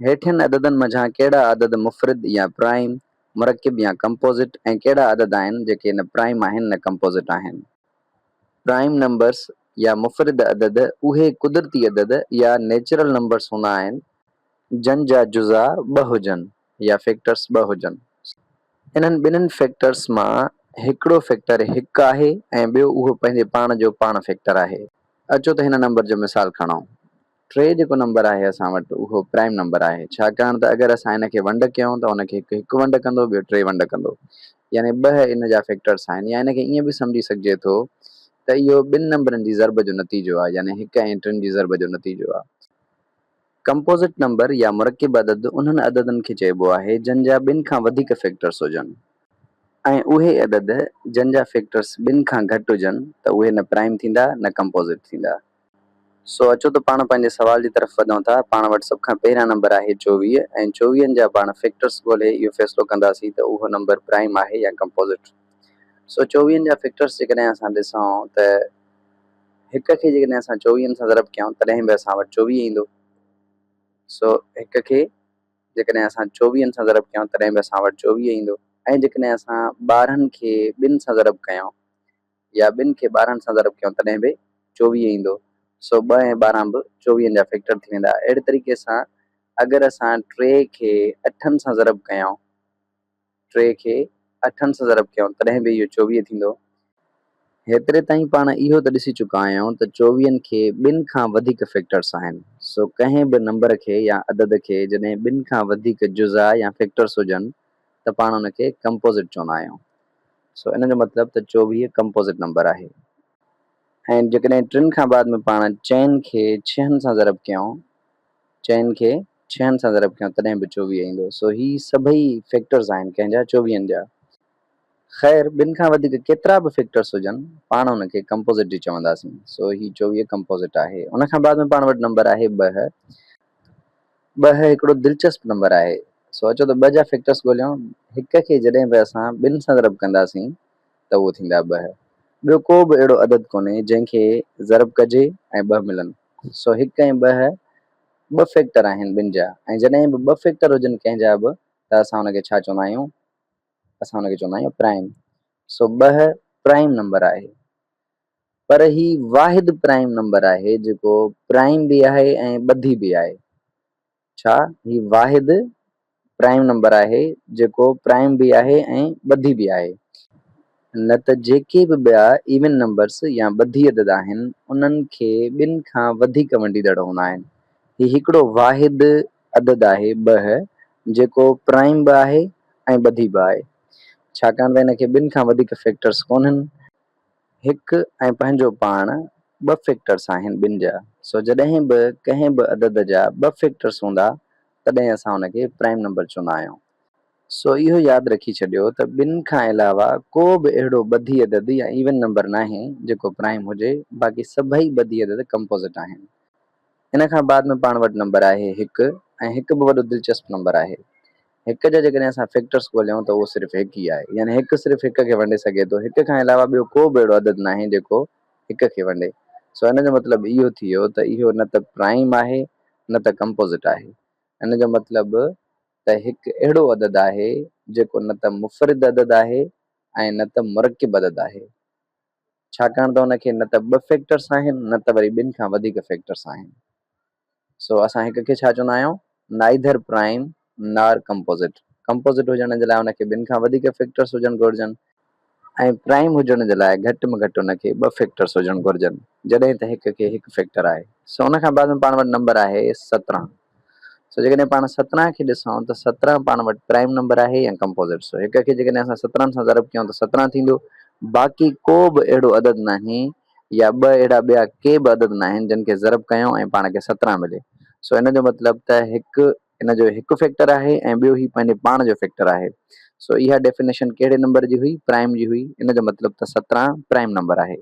هيٺين عددن منجهان ڪهڙا عدد مفرد يا پرائم، مرڪب يا ڪمپوزٽ ۽ ڪهڙا عدد آهن جيڪي نه پرائم آهن نه ڪمپوزٽ آهن؟ پرائم نمبرس يا مفرد عدد اهي قدرتي عدد يا نيچرل نمبرس هوندا آهن جن جا جزا ٻه هجن يا فيڪٽرس ٻه هجن. انهن ٻنهين فيڪٽرس مان هڪڙو فيڪٽر هڪ آهي ۽ ٻيو اهو پنهنجي پاڻ جو پاڻ فيڪٽر آهي. اچو ته هن نمبر جو مثال کڻون. ٽي جيڪو نمبر آهي اسان وٽ اهو پرائم نمبر آهي ڇاڪاڻ ته اگر اسان ان کي ونڊ ڪيون ته ان کي هڪ هڪ ونڊ ڪندو ٻيو ٽي ونڊ ڪندو يعني ٻه ان جا فيڪٽرس آهن يا ان کي ائين به سمجهي سگهجي ٿو ته اهو ٻن نمبرن جي ضرب جو نتيجو آهي يعني هڪ ۽ ٽن جي ضرب جو نتيجو آهي. ڪمپوزٽ نمبر يا مرڪب عدد انهن عددن کي چئبو آهي جن جا ٻن کان وڌيڪ فيڪٽرس هجن ۽ اهي عدد جن جا فيڪٽرس ٻن کان گهٽ هجن ته اهي نه پرائم ٿيندا نه ڪمپوزٽ ٿيندا. سو اچو ته پاڻ پنهنجي سوال جي طرف وڌون ٿا. پاڻ وٽ سڀ کان پهريان نمبر آهي 24 ۽ چوويهن جا پاڻ فيڪٽرس ڳولهي اهو فيصلو ڪنداسين ته اهو نمبر پرائم آهي يا ڪمپوزٽ. سو چوويهن جا فيڪٽرس جيڪڏهن اسان ڏسون ته هڪ کي جيڪڏهن اسان چوويهن سان ضرب ڪيون تڏهن به اسان وٽ 24 ايندو. سو هڪ کي جيڪڏهن اسان چوويهن سان ضرب ڪيون تڏهن به اسان وٽ 24 ايندو ۽ جيڪڏهن اسان 12 کي ٻن سان ضرب ڪيون يا ٻن کي 12 سان ضرب ڪيون تڏهن به 24 ايندو سو ٻه ۽ 12 به چوويهن جا فيڪٽر ٿي ويندا اهڙي طريقي سان اگر اسان ٽي کي اٺن سان ضرب ڪيون ٽي کي اٺن سان ضرب ڪيون تڏهن به اهو 24 ٿيندو. هيتري تائين پاڻ اهو ته ڏسي چڪا آهيون ته چوويهن کي ٻن کان وڌيڪ فيڪٽرس آهن سو ڪنهن به نمبر کي يا عدد کي جڏهن ٻن کان وڌيڪ جزا يا فيڪٽرس هجن ته پاڻ ان کي ڪمپوزٽ چوندا آهيون. سو ان جو مطلب ته 24 ڪمپوزٽ نمبر آهي ۽ جيڪڏهن ٽن کان بعد ۾ پاڻ چئن کي ڇهن سان ضرب ڪيون چئن کي ڇهن سان ضرب ڪيون تڏهن به 24 ايندو. سو هي سڀئي فيڪٽرز آهن ڪنهن جا چوويهن جا. خير ٻن کان وڌيڪ ڪيترا به فيڪٽرز هجن پاڻ ان کي ڪمپوزٽ ئي چونداسين. سو هي 24 ڪمپوزٽ آهي. ان کان بعد ۾ پاڻ وٽ نمبر آهي ٻه. ٻه هڪڙو دلچسپ نمبر آهي. سو اچو ته ٻه جا فيڪٽرس ڳوليون. هڪ کي جڏهن به اسان ٻن سان ضرب ڪنداسين ته اهو ٿيندا ٻه. ٻيو ڪو به اهڙو عدد ڪونهي جنهن کي ضرب ڪجي ۽ ٻه ملن. سو هڪ ۽ ٻه ٻه فيڪٽر آهن ٻن جا ۽ جڏهن به ٻه فيڪٽر هجن ڪنهن جا به ته اسان ان کي ڇا چوندا آهيون؟ اسان ان کي چوندا آهيون پرائم. سو ٻه پرائم نمبر آهي. پر هي واحد پرائم نمبر آهي جيڪو پرائم به آهي ۽ ٻڌي به آهي. ڇا هي واحد پرائم نمبر آهي جيڪو پرائم به آهي ۽ ٻڌي به آهي. نه ته جيڪي به ٻيا ايون نمبرس يا ٻڌي عدد آهن انهن کي ٻن کان وڌيڪ ونڊيندڙ هوندا آهن. هي هڪڙو واحد عدد آهي ٻه جيڪو پرائم به آهي ۽ ٻڌي به آهي. ڇاڪاڻ ته ان کي ٻن کان وڌيڪ فيڪٽرس ڪونهن. هڪ ۽ پنهنجو پاڻ ٻه فيڪٽرس آهن ٻن جا، سو جڏهن به ڪنهن به عدد جا ٻه فيڪٽرس هوندا تڏهن اسان ان کي پرائم نمبر چوندا آهيون. سو اهو ياد رکي ڇڏيو ته ٻن کان علاوه ڪو به اهڙو ٻڌي عدد يا ايون نمبر ناهي جيڪو پرائم هجي، باقي سڀئي ٻڌي عدد ڪمپوزٽ آهن. ان کان بعد ۾ پاڻ وٽ نمبر آهي هڪ ۽ هڪ به وڏو دلچسپ نمبر آهي. هڪ جا جيڪڏهن اسان فيڪٽرس ڳوليون ته اهو صرف هڪ ئي آهي يعني هڪ صرف هڪ کي ونڊي سگهي ٿو هڪ کان علاوه ٻيو ڪو به اهڙو عدد ناهي جيڪو هڪ کي ونڊي سو ان جو مطلب اهو ٿي ويو ته اهو نه ته پرائم آهي نه ته ڪمپوزٽ آهي ان جو مطلب ته هڪ اهڙو عدد آهي جيڪو نه ته مفرد عدد آهي ۽ نه ته مرڪب عدد آهي ڇاڪاڻ ته ان کي نه ته ٻه فيڪٽرس آهن نه ته وري ٻن کان وڌيڪ فيڪٽرس آهن. سو اسان هڪ کي ڇا چوندا آهيون؟ نائيڌر پرائم نار ڪمپوزٽ. ڪمپوزٽ هجڻ جي لاء ان کي ٻن کان وڌيڪ فيڪٽرس هجڻ گهرجن ۽ پرائم هجڻ جي لاء گهٽ ۾ گهٽ ان کي ٻه فيڪٽرس هجڻ گهرجن جڏهن ته هڪ کي هڪ فيڪٽر آهي. سو ان کان بعد ۾ پاڻ وٽ نمبر آهي 17. سو جيڪڏهن پاڻ 17 کي ڏسون ته 17 پاڻ وٽ پرائم نمبر آهي يا ڪمپوزٽ. سو هڪ کي جيڪڏهن اسان 17 سان ضرب ڪيون ته 17 ٿيندو. باقي ڪو به اهڙو عدد ناهي يا ٻه اهڙا ٻيا ڪي به عدد ناهن جن کي ضرب ڪيون ۽ پاڻ کي 17 ملي. سو ان جو مطلب ته هڪ ان جو هڪ فيڪٽر آهي ۽ ٻيو هي پنهنجي پاڻ جو فيڪٽر آهي. سو اها ڊيفينيشن ڪهڙي نمبر جي هئي؟ پرائم جي هئي. ان جو مطلب ته 17 پرائم نمبر آهي.